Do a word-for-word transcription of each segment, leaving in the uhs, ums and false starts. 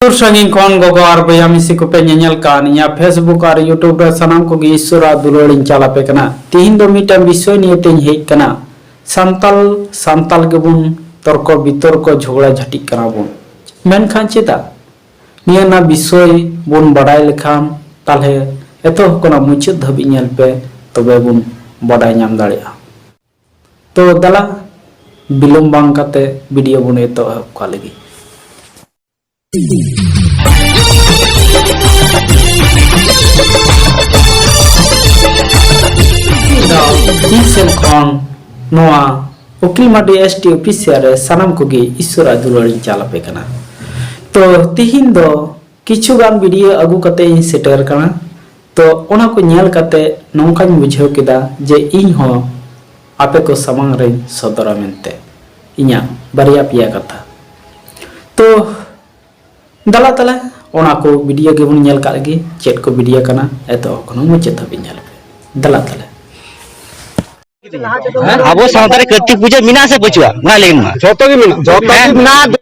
ᱥᱩᱨ ᱥᱟᱺᱜᱤᱧ ᱠᱷᱚᱱ ᱜᱚᱜᱚ ᱟᱨ ᱵᱚᱭᱦᱟ ᱢᱤᱥᱤ ᱠᱚᱯᱮ ᱧᱮᱧᱮᱞ ᱠᱟᱱ ᱤᱧᱟᱹᱜ Facebook ᱟᱨ YouTube ᱨᱮ, ᱥᱟᱱᱟᱢ ᱠᱚᱜᱮ ᱤᱥᱥᱚᱨᱟᱜ ᱫᱩᱞᱟᱹᱲ ᱤᱧ ᱪᱟᱞ ᱟᱯᱮ ᱠᱟᱱᱟ᱾ ᱛᱤᱦᱤᱧ ᱫᱚ ᱢᱤᱫᱴᱟᱝ ᱵᱤᱥᱚᱭ ᱱᱤᱭᱮ ᱛᱮᱧ ᱦᱮᱡ ᱠᱟᱱᱟ᱾ ᱥᱟᱱᱛᱟᱞ ᱥᱟᱱᱛᱟᱞ ᱜᱮᱵᱚᱱ ᱛᱚᱨᱠᱚ ᱵᱤᱛᱚᱨᱠᱚ, ᱡᱷᱚᱜᱽᱲᱟ ᱡᱷᱟᱹᱴᱤᱜ ᱠᱟᱱᱟ ᱵᱚᱱ᱾ ᱢᱮᱱᱠᱷᱟᱱ ᱪᱮᱫᱟᱜ? ᱱᱤᱭᱟᱹ ᱨᱮᱱᱟᱜ ᱵᱤᱥᱚᱭ ᱵᱚᱱ ᱵᱟᱰᱟᱭ ᱞᱮᱠᱷᱟᱱ, ᱛᱟᱦᱞᱮ ᱮᱛᱚᱦᱚᱵ ᱠᱷᱚᱱᱟᱜ ᱢᱩᱪᱟᱹᱫ ᱫᱷᱟᱹᱵᱤᱡ ᱧᱮᱞ ᱯᱮ, ᱛᱚᱵᱮ ᱵᱚᱱ ᱵᱟᱰᱟᱭ ᱧᱟᱢ ᱫᱟᱲᱮᱭᱟᱜᱼᱟ᱾ ᱛᱚ ᱫᱮᱞᱟ, ᱵᱤᱞᱚᱢ ᱵᱟᱝ ᱠᱟᱛᱮ ᱵᱷᱤᱰᱤᱭᱳ ᱵᱚᱱ ᱮᱛᱚᱦᱚᱵ ᱠᱟᱜ ᱞᱮᱜᱮ᱾ ᱤᱧ ᱥᱮᱱ ᱠᱷᱚᱱ ᱱᱚᱣᱟ ᱩᱠᱤᱞ ᱢᱟᱨᱰᱤ ST Official ᱨᱮ ᱥᱟᱱᱟᱢ ᱠᱚᱜᱮ ᱤᱥᱥᱚᱨᱟᱜ ᱫᱩᱞᱟᱹᱲ ᱤᱧ ᱪᱟᱞ ᱟᱯᱮ ᱠᱟᱱᱟ᱾ ᱛᱚ ᱛᱤᱦᱤᱧ ᱫᱚ ᱠᱤᱪᱷᱩ ᱜᱟᱱ ᱵᱷᱤᱰᱤᱭᱳ ᱟᱹᱜᱩ ᱠᱟᱛᱮ ᱤᱧ ᱥᱮᱴᱮᱨ ᱠᱟᱱᱟ᱾ ᱛᱚ ᱚᱱᱟ ᱠᱚ ᱧᱮᱞ ᱠᱟᱛᱮ ᱱᱚᱝᱠᱟᱧ ᱵᱩᱡᱷᱟᱹᱣ ᱠᱮᱫᱟ ᱡᱮ ᱤᱧ ᱦᱚᱸ ᱟᱯᱮ ᱠᱚ ᱥᱟᱢᱟᱝ ᱨᱮᱧ ᱥᱚᱫᱚᱨᱟ ᱢᱮᱱᱛᱮ ᱤᱧᱟᱹᱜ ᱵᱟᱨᱭᱟ ᱯᱮᱭᱟ ᱠᱟᱛᱷᱟ᱾ ᱛᱚ ᱫᱮᱞᱟ ᱛᱟᱦᱞᱮ ᱚᱱᱟ ᱠᱚ ᱵᱷᱤᱰᱤᱭᱳ ᱜᱮᱵᱚᱱ ᱧᱮᱞ ᱠᱟᱜ ᱞᱮᱜᱮ, ᱪᱮᱫ ᱠᱚ ᱵᱷᱤᱰᱤᱭᱳ ᱠᱟᱱᱟ, ᱮᱛᱚᱦᱚᱵ ᱠᱷᱚᱱ ᱢᱩᱪᱟᱹᱫ ᱫᱷᱟᱹᱵᱤᱡ ᱧᱮᱞ ᱯᱮ᱾ ᱫᱮᱞᱟ ᱛᱟᱦᱞᱮ᱾ ᱟᱵᱚ ᱥᱟᱶᱛᱟ ᱨᱮ ᱠᱟᱹᱨᱛᱤᱠ ᱯᱩᱡᱟᱹ ᱢᱮᱱᱟᱜᱼᱟ ᱥᱮ ᱵᱟᱹᱪᱩᱜᱼᱟ? ᱚᱱᱟ ᱞᱟᱹᱭ ᱢᱮ᱾ ᱡᱷᱚᱛᱚ ᱜᱮ ᱢᱮᱱᱟᱜᱼᱟ, ᱡᱷᱚᱛᱚ ᱜᱮ ᱦᱮᱸ? ᱢᱮᱱᱟᱜᱼᱟ᱾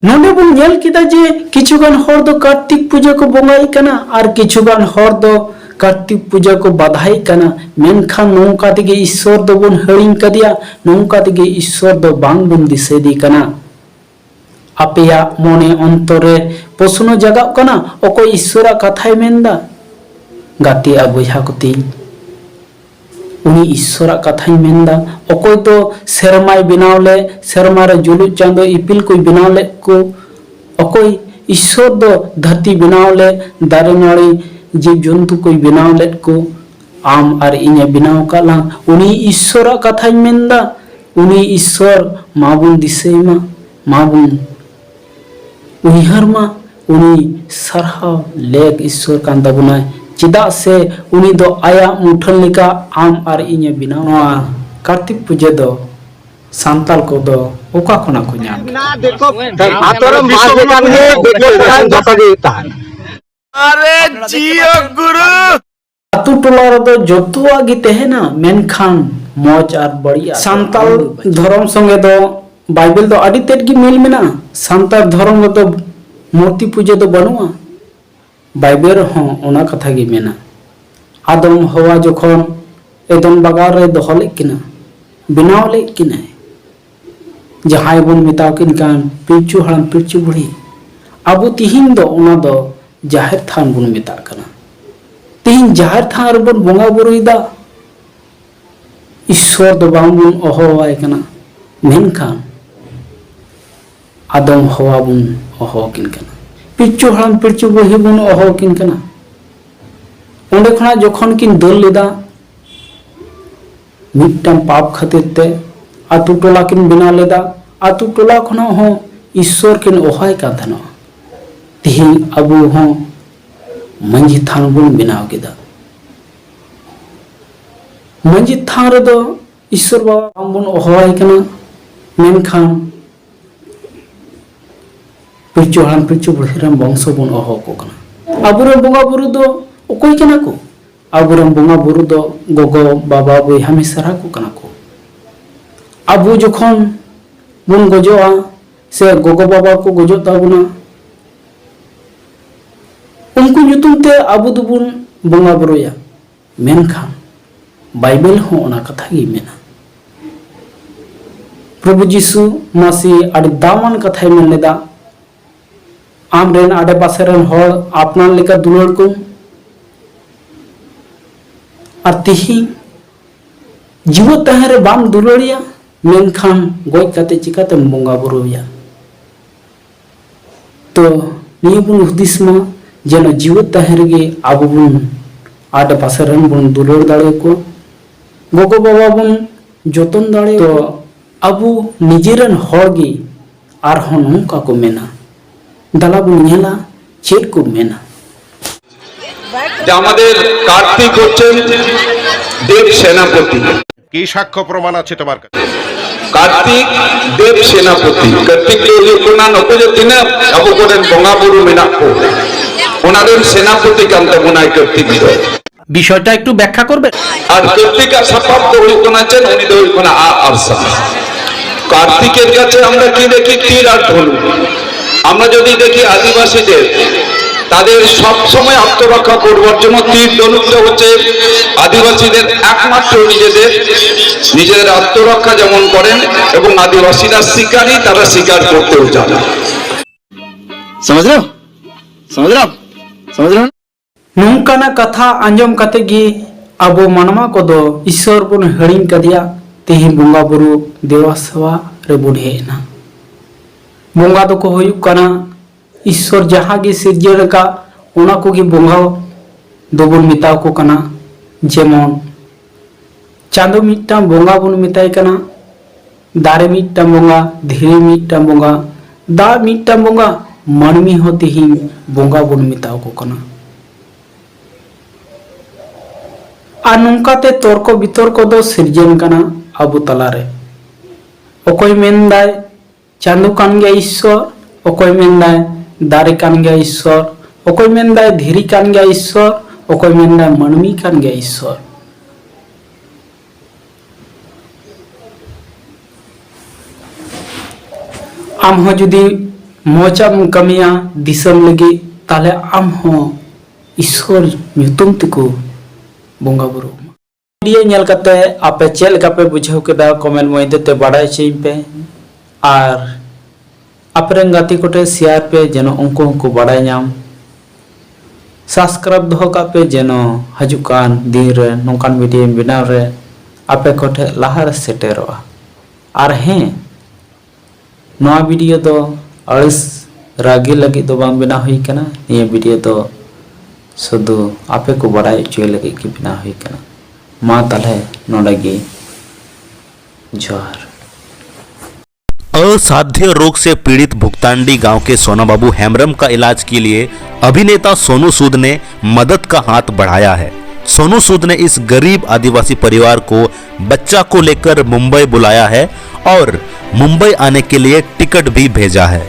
ᱱᱚᱰᱮ ᱵᱚᱱ ᱧᱮᱞ ᱠᱮᱫᱟ ᱡᱮ ᱠᱤᱪᱷᱩ ᱜᱟᱱ ᱦᱚᱲ ᱫᱚ ᱠᱟᱨᱛᱤᱠ ᱯᱩᱡᱟᱹ ᱠᱚ ᱵᱚᱸᱜᱟᱭᱮᱫ ᱠᱟᱱᱟ ᱟᱨ ᱠᱤᱪᱷᱩ ᱜᱟᱱ ᱦᱚᱲ ᱫᱚ ᱠᱟᱨᱛᱤᱠ ᱯᱩᱡᱟᱹ ᱠᱚ ᱵᱟᱫᱷᱟᱭᱮᱫ ᱠᱟᱱᱟ᱾ ᱢᱮᱱᱠᱷᱟᱱ ᱱᱚᱝᱠᱟ ᱛᱮᱜᱮ ᱤᱥᱥᱚᱨ ᱫᱚᱵᱚᱱ ᱦᱤᱲᱤᱧ ᱠᱟᱫᱮᱭᱟ, ᱱᱚᱝᱠᱟ ᱛᱮᱜᱮ ᱤᱥᱥᱚᱨ ᱫᱚ ᱵᱟᱝ ᱵᱚᱱ ᱫᱤᱥᱟᱹᱭᱮᱫᱮ ᱠᱟᱱᱟ᱾ ᱟᱯᱮᱭᱟᱜ ᱢᱚᱱᱮ ᱚᱱᱛᱚᱨ ᱨᱮ ᱯᱚᱥᱱᱚ ᱡᱟᱜᱟᱜ ᱠᱟᱱᱟ, ᱚᱠᱚᱭ ᱤᱥᱥᱚᱨᱟᱜ ᱠᱟᱛᱷᱟᱭ ᱢᱮᱱᱫᱟ? ᱜᱟᱛᱮ ᱟᱨ ᱵᱚᱭᱦᱟ ᱠᱚᱛᱤᱧ, ᱩᱱᱤ ᱤᱥᱥᱚᱨᱟᱜ ᱠᱟᱛᱷᱟᱧ ᱢᱮᱱᱫᱟ᱾ ᱚᱠᱚᱭ ᱫᱚ ᱥᱮᱨᱢᱟᱭ ᱵᱮᱱᱟᱣ ᱞᱮᱫ, ᱥᱮᱨᱢᱟ ᱨᱮ ᱡᱩᱞᱩᱜ ᱪᱟᱸᱫᱚ ᱤᱯᱤᱞ ᱠᱚᱭ ᱵᱮᱱᱟᱣ ᱞᱮᱫ ᱠᱚ, ᱚᱠᱚᱭ ᱤᱥᱥᱚᱨ ᱫᱚ ᱫᱷᱟᱹᱨᱛᱤ ᱵᱮᱱᱟᱣ ᱞᱮᱫ, ᱫᱟᱨᱮ ᱱᱟᱹᱲᱤ ᱡᱤᱵᱽ ᱡᱚᱱᱛᱩ ᱠᱚᱭ ᱵᱮᱱᱟᱣ ᱞᱮᱫ ᱠᱚ, ᱟᱢ ᱟᱨ ᱤᱧᱮ ᱵᱮᱱᱟᱣ ᱟᱠᱟᱫ ᱞᱟᱝ, ᱩᱱᱤ ᱤᱥᱥᱚᱨᱟᱜ ᱠᱟᱛᱷᱟᱧ ᱢᱮᱱᱫᱟ᱾ ᱩᱱᱤ ᱤᱥᱥᱚᱨ ᱢᱟᱵᱚᱱ ᱫᱤᱥᱟᱹᱭ ᱢᱟ, ᱢᱟᱵᱚᱱ ᱩᱭᱦᱟᱹᱨ ᱢᱟ᱾ ᱩᱱᱤ ᱥᱟᱨᱦᱟᱣ ᱞᱮᱠ ᱤᱥᱥᱚᱨ ᱠᱟᱱ ᱛᱟᱵᱚᱱᱟᱭ, ᱪᱮᱫᱟᱜ ᱥᱮ ᱩᱱᱤ ᱫᱚ ᱟᱭᱟᱜ ᱢᱩᱴᱷᱟᱹᱱ ᱞᱮᱠᱟ ᱟᱢ ᱟᱨ ᱤᱧᱮ ᱵᱮᱱᱟᱣ᱾ ᱱᱚᱣᱟ ᱠᱟᱨᱛᱤᱠ ᱯᱩᱡᱟᱹ ᱫᱚ ᱥᱟᱱᱛᱟᱲ ᱠᱚᱫᱚ ᱚᱠᱟ ᱠᱷᱚᱱᱟᱜ ᱠᱚ ᱧᱟᱢ ᱠᱮᱫᱟ? ᱟᱛᱳ ᱨᱮ ᱵᱟᱨ ᱞᱮᱠᱟᱱ ᱜᱮ ᱫᱤᱠᱩ ᱠᱚᱲᱟ ᱡᱚᱛᱚ ᱜᱮ ᱛᱟᱦᱮᱱᱟ᱾ ᱟᱨᱮ ᱡᱤᱭᱚ ᱜᱩᱨᱩ᱾ ᱟᱛᱳ ᱴᱚᱞᱟ ᱨᱮᱫᱚ ᱡᱚᱛᱚᱣᱟᱜ ᱜᱮ ᱛᱟᱦᱮᱱᱟ, ᱢᱮᱱᱠᱷᱟᱱ ᱢᱚᱡᱽ ᱟᱨ ᱵᱟᱹᱲᱤᱡ ᱥᱟᱱᱛᱟᱲ ᱫᱷᱚᱨᱚᱢ ᱥᱚᱸᱜᱮ ᱫᱚ ᱵᱟᱭᱵᱮᱞ ᱫᱚ ᱟᱹᱰᱤ ᱛᱮᱫ ᱜᱮ ᱢᱤᱞ ᱢᱮᱱᱟᱜᱼᱟ᱾ ᱥᱟᱱᱛᱟᱲ ᱫᱷᱚᱨᱚᱢ ᱨᱮᱫᱚ ᱢᱩᱨᱛᱤ ᱯᱩᱡᱟᱹ ᱫᱚ ᱵᱟᱹᱱᱩᱜᱼᱟ? ᱵᱟᱭᱵᱮᱞ ᱨᱮᱦᱚᱸ ᱚᱱᱟ ᱠᱟᱛᱷᱟ ᱜᱮ ᱢᱮᱱᱟ᱾ ᱟᱫᱚᱢ ᱦᱟᱣᱟ ᱡᱚᱠᱷᱚᱱ ᱮᱫᱚᱢ ᱵᱟᱜᱟᱱ ᱨᱮ ᱫᱚᱦᱚ ᱞᱮᱫ ᱠᱤᱱᱟ, ᱵᱮᱱᱟᱣ ᱞᱮᱫ ᱠᱤᱱᱟᱭ, ᱡᱟᱦᱟᱸᱭ ᱵᱚᱱ ᱢᱮᱛᱟᱣ ᱠᱤᱱ ᱠᱟᱱ ᱯᱤᱞᱪᱩ ᱦᱟᱲᱟᱢ ᱯᱤᱞᱪᱩ ᱵᱩᱲᱦᱤ, ᱟᱵᱚ ᱛᱤᱦᱤᱧ ᱫᱚ ᱚᱱᱟ ᱫᱚ ᱡᱟᱦᱮᱨ ᱛᱷᱟᱱ ᱵᱚᱱ ᱢᱮᱛᱟᱜ ᱠᱟᱱᱟ᱾ ᱛᱤᱦᱤᱧ ᱡᱟᱦᱮᱨ ᱛᱷᱟᱱ ᱨᱮᱵᱚᱱ ᱵᱚᱸᱜᱟ ᱵᱩᱨᱩᱭᱮᱫᱟ, ᱤᱥᱥᱚᱨ ᱫᱚ ᱵᱟᱝ ᱵᱚᱱ ᱦᱚᱦᱚᱣᱟᱭ ᱠᱟᱱᱟ, ᱢᱮᱱᱠᱷᱟᱱ ᱟᱫᱚᱢ ᱦᱟᱣᱟ ᱵᱚᱱ ᱦᱚᱦᱚᱣᱟᱠᱤᱱ ᱠᱟᱱᱟ, ᱯᱤᱞᱪᱩ ᱦᱟᱲᱟᱢ ᱯᱤᱞᱪᱩ ᱵᱩᱲᱦᱤ ᱵᱚᱱ ᱦᱚᱦᱚᱣᱟᱠᱤᱱ ᱠᱟᱱᱟ᱾ ᱚᱸᱰᱮ ᱠᱷᱚᱱᱟᱜ ᱡᱚᱠᱷᱚᱱ ᱠᱤᱱ ᱫᱟᱹᱲ ᱞᱮᱫᱟ, ᱢᱤᱫᱴᱟᱝ ᱯᱟᱯ ᱠᱷᱟᱹᱛᱤᱨ ᱛᱮ ᱟᱛᱳ ᱴᱚᱞᱟ ᱠᱤᱱ ᱵᱮᱱᱟᱣ ᱞᱮᱫᱟ᱾ ᱟᱛᱳ ᱴᱚᱞᱟ ᱠᱷᱚᱱᱟᱜ ᱦᱚᱸ ᱤᱥᱥᱚᱨ ᱠᱤᱱ ᱦᱚᱦᱚᱣᱟᱭ ᱠᱟᱱ ᱛᱟᱦᱮᱱᱟ᱾ ᱛᱮᱦᱮᱧ ᱟᱵᱚ ᱦᱚᱸ ᱢᱟᱹᱡᱷᱤ ᱛᱷᱟᱱ ᱵᱚᱱ ᱵᱮᱱᱟᱣ ᱠᱮᱫᱟ᱾ ᱢᱟᱹᱡᱷᱤ ᱛᱷᱟᱱ ᱨᱮᱫᱚ ᱤᱥᱥᱚᱨ ᱵᱟᱵᱟ ᱵᱟᱝ ᱵᱚᱱ ᱦᱚᱦᱚᱣᱟᱭ ᱠᱟᱱᱟ, ᱢᱮᱱᱠᱷᱟᱱ ᱯᱤᱞᱪᱩ ᱦᱟᱲᱟᱢ ᱯᱤᱞᱪᱩ ᱵᱩᱲᱦᱤ ᱨᱮᱱ ᱵᱚᱝᱥᱚ ᱵᱚᱱ ᱦᱚᱦᱚ ᱟᱠᱚ ᱠᱟᱱᱟ᱾ ᱟᱵᱚᱨᱮᱱ ᱵᱚᱸᱜᱟ ᱵᱩᱨᱩ ᱫᱚ ᱚᱠᱚᱭ ᱠᱟᱱᱟ ᱠᱚ? ᱟᱵᱚᱨᱮᱱ ᱵᱚᱸᱜᱟ ᱵᱩᱨᱩ ᱫᱚ ᱜᱚᱜᱚ, ᱵᱟᱵᱟ, ᱵᱚᱭᱦᱟ, ᱢᱤᱥᱨᱟ ᱠᱚ ᱠᱟᱱᱟ ᱠᱚ᱾ ᱟᱵᱚ ᱡᱚᱠᱷᱚᱱ ᱵᱚᱱ ᱜᱚᱡᱚᱜᱼᱟ ᱥᱮ ᱜᱚᱜᱚ ᱵᱟᱵᱟ ᱠᱚ ᱜᱚᱡᱚᱜ ᱛᱟᱵᱚᱱᱟ, ᱩᱱᱠᱩ ᱧᱩᱛᱩᱢ ᱛᱮ ᱟᱵᱚ ᱫᱚᱵᱚᱱ ᱵᱚᱸᱜᱟ ᱵᱩᱨᱩᱭᱟ᱾ ᱢᱮᱱᱠᱷᱟᱱ ᱵᱟᱭᱵᱮᱞ ᱦᱚᱸ ᱚᱱᱟ ᱠᱟᱛᱷᱟ ᱜᱮ ᱢᱮᱱᱟ᱾ ᱯᱨᱚᱵᱷᱩ ᱡᱤᱥᱩ ᱢᱟᱥᱤ ᱟᱹᱰᱤ ᱫᱟᱢᱟᱱ ᱠᱟᱛᱷᱟᱭ ᱢᱮᱱ ᱞᱮᱫᱟ, "ᱟᱢ ᱨᱮᱱ ᱟᱰᱮ ᱯᱟᱥᱮ ᱨᱮᱱ ᱦᱚᱲ ᱟᱯᱱᱟᱨ ᱞᱮᱠᱟ ᱫᱩᱞᱟᱹᱲ ᱠᱚᱢ᱾" ᱟᱨ ᱛᱤᱦᱤᱧ ᱡᱤᱣᱮᱫ ᱛᱟᱦᱮᱸ ᱨᱮ ᱵᱟᱢ ᱫᱩᱞᱟᱹᱲᱤᱭᱟ, ᱢᱮᱱᱠᱷᱟᱱ ᱜᱚᱡ ᱠᱟᱛᱮ ᱪᱤᱠᱟᱛᱮᱢ ᱵᱚᱸᱜᱟ ᱵᱩᱨᱩᱭᱟ? ᱛᱚ ᱱᱤᱭᱟᱹ ᱵᱚᱱ ᱦᱩᱫᱤᱥ ᱢᱟ, ᱡᱮᱱᱚ ᱡᱤᱣᱮᱫ ᱛᱟᱦᱮᱸ ᱨᱮᱜᱮ ᱟᱵᱚ ᱵᱚᱱ ᱟᱰᱮ ᱯᱟᱥᱮ ᱨᱮᱱ ᱵᱚᱱ ᱫᱩᱞᱟᱹᱲ ᱫᱟᱲᱮᱭᱟᱠᱚᱣᱟ, ᱜᱚᱜᱚ ᱵᱟᱵᱟ ᱵᱚᱱ ᱡᱚᱛᱚᱱ ᱫᱟᱲᱮᱭᱟᱠᱚᱣᱟ᱾ ᱛᱚ ᱟᱵᱚ ᱱᱤᱡᱮᱨᱮᱱ ᱦᱚᱲ ᱜᱮ ᱟᱨᱦᱚᱸ ᱱᱚᱝᱠᱟ ᱠᱚ ᱢᱮᱱᱟ᱾ ᱫᱟᱞᱟ ᱵᱚᱱ ᱧᱮᱞᱟ ᱪᱮᱫ ᱠᱚ ᱢᱮᱱᱟ᱾ যে আমাদের কার্তিক হচ্ছেন দেব সেনাপতি। কি সাক্ষ্য প্রমাণ আছে তোমার কাছে? কার্তিক দেব সেনাপতি, ᱠᱟᱨᱛᱤᱠ ᱫᱚ ᱦᱩᱭᱩᱜ ᱠᱟᱱᱟ ᱱᱩᱠᱩ ᱡᱮ ᱛᱤᱱᱟᱹᱜ ᱟᱵᱚ ᱠᱚᱨᱮᱱ ᱵᱚᱸᱜᱟ ᱵᱩᱨᱩ ᱢᱮᱱᱟᱜ ᱠᱚ, ᱚᱱᱟ ᱨᱮᱱ ᱥᱮᱱᱟᱯᱚᱛᱤ ᱠᱟᱱ ᱛᱟᱵᱚᱱᱟᱭ ᱠᱟᱨᱛᱤᱠ ᱫᱚ᱾ বিষয়টা একটু ব্যাখ্যা করবেন? ᱟᱨ ᱠᱟᱨᱛᱤᱠᱟᱜ ᱥᱟᱯᱟᱵ ᱫᱚ ᱦᱩᱭᱩᱜ ᱠᱟᱱᱟ ᱪᱮᱫ? ᱩᱱᱤ ᱫᱚ ᱦᱩᱭᱩᱜ ᱠᱟᱱᱟ ᱟᱜ ᱟᱨ ᱥᱟᱨ᱾ ᱠᱟᱨᱛᱤᱠᱮᱨ ᱠᱟᱪᱷᱮ ᱟᱢᱨᱟ ᱠᱤ ᱫᱮᱠᱷᱤ ᱛᱤᱨ ᱟᱨ ᱫᱷᱚᱱᱩ, আমরা যদি দেখি আদিবাসীদের, তাদের সব সময় আত্মরক্ষা করবার জন্য তীর ধনুকটা হচ্ছে আদিবাসীদের একমাত্র নিজেদের, নিজেদের আত্মরক্ষা যেমন করেন, এবং আদিবাসীরা শিকারী, তারা শিকার করতেও জানে। समझ रहे हो? समझ रहे हो? समझ रहे हो? ᱱᱚᱝᱠᱟᱱᱟᱜ ᱠᱟᱛᱷᱟ ᱟᱸᱡᱚᱢ ᱠᱟᱛᱮ ᱜᱮ ᱟᱵᱚ ᱢᱟᱱᱣᱟ ᱠᱚᱫᱚ ᱤᱥᱥᱚᱨ ᱵᱚᱱ ᱦᱤᱲᱤᱧ ᱠᱟᱫᱮᱭᱟ᱾ ᱛᱮᱦᱮᱧ ᱵᱚᱸᱜᱟ ᱵᱩᱨᱩ ᱫᱮᱵᱟ ᱥᱮᱵᱟ ᱨᱮᱵᱚᱱ ᱦᱮᱡ ᱮᱱᱟ᱾ ᱵᱚᱸᱜᱟ ᱫᱚᱠᱚ ᱦᱩᱭᱩᱜ ᱠᱟᱱᱟ ᱤᱥᱥᱚᱨ, ᱡᱟᱦᱟᱸ ᱜᱮ ᱥᱤᱨᱡᱚᱱ ᱟᱠᱟᱫ ᱚᱱᱟ ᱠᱚᱜᱮ ᱵᱚᱸᱜᱟ ᱫᱚᱵᱚᱱ ᱢᱮᱛᱟ ᱠᱚ ᱠᱟᱱᱟ᱾ ᱡᱮᱢᱚᱱ ᱪᱟᱸᱫᱚ ᱢᱤᱫᱴᱟᱝ ᱵᱚᱸᱜᱟ ᱵᱚᱱ ᱢᱮᱛᱟᱭ ᱠᱟᱱᱟ, ᱫᱟᱨᱮ ᱢᱤᱫᱴᱟᱝ ᱵᱚᱸᱜᱟ, ᱫᱷᱤᱨᱤ ᱢᱤᱫᱴᱟᱝ ᱵᱚᱸᱜᱟ, ᱫᱟᱜ ᱢᱤᱫᱴᱟᱝ ᱵᱚᱸᱜᱟ, ᱢᱟᱹᱱᱢᱤ ᱦᱚᱸ ᱛᱮᱦᱮᱧ ᱵᱚᱸᱜᱟ ᱵᱚᱱ ᱢᱮᱛᱟ ᱠᱚ ᱠᱟᱱᱟ᱾ ᱟᱨ ᱱᱚᱝᱠᱟᱛᱮ ᱛᱚᱨᱠᱚ ᱵᱤᱛᱚᱨᱠᱚ ᱫᱚ ᱥᱤᱨᱡᱟᱹᱱ ᱠᱟᱱᱟ ᱟᱵᱚ ᱛᱟᱞᱟᱨᱮ᱾ ᱚᱠᱚᱭ ᱢᱮᱱᱫᱟᱭ ᱪᱟᱸᱫᱚ ᱠᱟᱱ ᱜᱮᱭᱟ ᱤᱥᱥᱚᱨ, ᱚᱠᱚᱭ ᱢᱮᱱᱫᱟᱭ ᱫᱟᱨᱮ ᱠᱟᱱ ᱜᱮᱭᱟ ᱤᱥᱥᱚᱨ, ᱚᱠᱚᱭ ᱢᱮᱱᱫᱟᱭ ᱫᱷᱤᱨᱤ ᱠᱟᱱ ᱜᱮᱭᱟ ᱤᱥᱥᱚᱨ, ᱚᱠᱚᱭ ᱢᱮᱱᱫᱟᱭ ᱢᱟᱹᱱᱢᱤ ᱠᱟᱱ ᱜᱮᱭᱟ ᱤᱥᱥᱚᱨ᱾ ᱟᱢ ᱦᱚᱸ ᱡᱩᱫᱤ ᱢᱚᱡᱟᱜ ᱮᱢ ᱠᱟᱹᱢᱤᱭᱟ ᱫᱤᱥᱚᱢ ᱞᱟᱹᱜᱤᱫ, ᱛᱟᱦᱞᱮ ᱟᱢ ᱦᱚᱸ ᱤᱥᱥᱚᱨ ᱧᱩᱛᱩᱢ ᱛᱮᱠᱚ ᱵᱚᱸᱜᱟ ᱵᱩᱨᱩ ᱟᱢᱟ᱾ ᱵᱷᱤᱰᱤᱭᱳ ᱧᱮᱞ ᱠᱟᱛᱮ ᱟᱯᱮ ᱪᱮᱫ ᱞᱮᱠᱟ ᱯᱮ ᱵᱩᱡᱷᱟᱹᱣ ᱠᱮᱫᱟ, ᱠᱚᱢᱮᱱᱴ ᱢᱚᱫᱽᱫᱷᱮ ᱛᱮ ᱵᱟᱰᱟᱭ ᱦᱚᱪᱚᱧ ᱯᱮ᱾ ᱟᱨ ᱟᱯᱮ ᱨᱮᱱ ᱜᱟᱛᱮ ᱠᱚᱴᱷᱮᱱ ᱥᱮᱭᱟᱨ ᱯᱮ, ᱡᱮᱱᱚ ᱩᱱᱠᱩ ᱦᱚᱸᱠᱚ ᱵᱟᱰᱟᱭ ᱧᱟᱢ᱾ ᱥᱟᱵᱥᱠᱨᱟᱭᱤᱵ ᱫᱚᱦᱚ ᱠᱟᱜ ᱯᱮ, ᱡᱮᱱᱚ ᱦᱤᱡᱩᱜ ᱠᱟᱱ ᱫᱤᱱ ᱨᱮ ᱱᱚᱝᱠᱟᱱ ᱵᱷᱤᱰᱤᱭᱳᱧ ᱵᱮᱱᱟᱣ ᱨᱮ ᱟᱯᱮ ᱠᱚᱴᱷᱮᱱ ᱞᱟᱦᱟ ᱨᱮ ᱥᱮᱴᱮᱨᱚᱜᱼᱟ᱾ ᱟᱨ ᱦᱮᱸ, ᱱᱚᱣᱟ ᱵᱷᱤᱰᱤᱭᱳ ᱫᱚ ᱟᱹᱲᱤᱥ ᱨᱟᱹᱜᱤ ᱞᱟᱹᱜᱤᱫ ᱫᱚ ᱵᱟᱝ ᱵᱮᱱᱟᱣ ᱦᱩᱭ ᱠᱟᱱᱟ᱾ ᱱᱤᱭᱟᱹ ᱵᱷᱤᱰᱤᱭᱳ ᱫᱚ ᱥᱩᱫᱷᱩ ᱟᱯᱮ ᱠᱚ ᱵᱟᱰᱟᱭ ᱦᱚᱪᱚᱭ ᱞᱟᱹᱜᱤᱫ ᱜᱮ ᱵᱮᱱᱟᱣ ᱦᱩᱭ ᱠᱟᱱᱟ᱾ ᱢᱟ ᱛᱟᱦᱞᱮ ᱱᱚᱰᱮ ᱜᱮ ᱡᱚᱦᱟᱨ᱾ असाध्य रोग से पीड़ित भुगतांडी गांव के सोना बाबू हेम्ब्रम का इलाज के लिए अभिनेता सोनू सूद ने मदद का हाथ बढ़ाया है। सोनू सूद ने इस गरीब आदिवासी परिवार को बच्चा को लेकर मुंबई बुलाया है और मुंबई आने के लिए टिकट भी भेजा है।